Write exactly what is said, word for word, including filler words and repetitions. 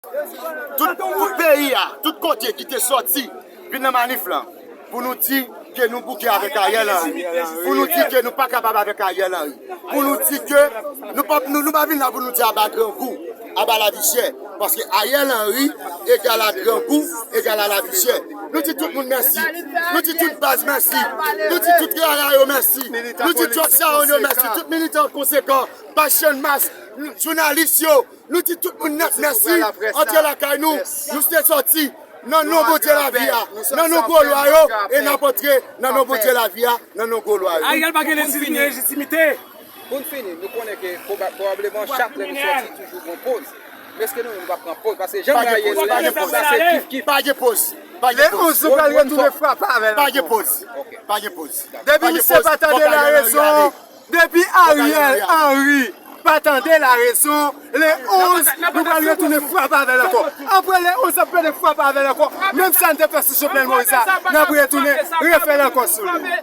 Tout, tout peyi a, tout kote ki te sòti vin nan manif lan, pou nou di ke nou bouke avèk Ariel Henry, pou nou di ke nou pa kapab avèk Ariel Henry, pou nou di ke nou pa, nou, nou pa vin la pou nou di aba grangou, aba lavi chè, paske Ariel Henry egal a grangou, egal a lavi chè. Nou di tout moun mèsi, nou di tout baz mèsi, nou di tout rara yo mèsi, nou di tout sayon yo mèsi, tout militan konsekan, pa chanmas, jounalis yo, nou di tout moun nèt mèsi, antre lakay nou, nou te sòti nan non Bondye lavi a, nan non gwo lwa yo, e n ap antre nan non Bondye lavi a, nan non gwo lwa yo. Ariel pa gen lejitimite. Pou n fini, nou konnen ke pwoba-, pwobableman chak lè nou sòti toujou gon poz. Men èske nou menm nou pa pran poz? Paske jan Ariel la, sa se kif kif. Pa gen poz. Pa gen poz. Leonce pral retounen frape avè l ankò. Pa gen poz. Pa gen poz. Depi misye pa tande larezon, depi Ariel Henry pa tande larezon, Leonce nou pral retounen frape avè l ankò. Apre Leonce ap pede frape avè l ankò, menm sa n te fè sou Jovenel Moïse la, n ap retounen refè l ankò sou li.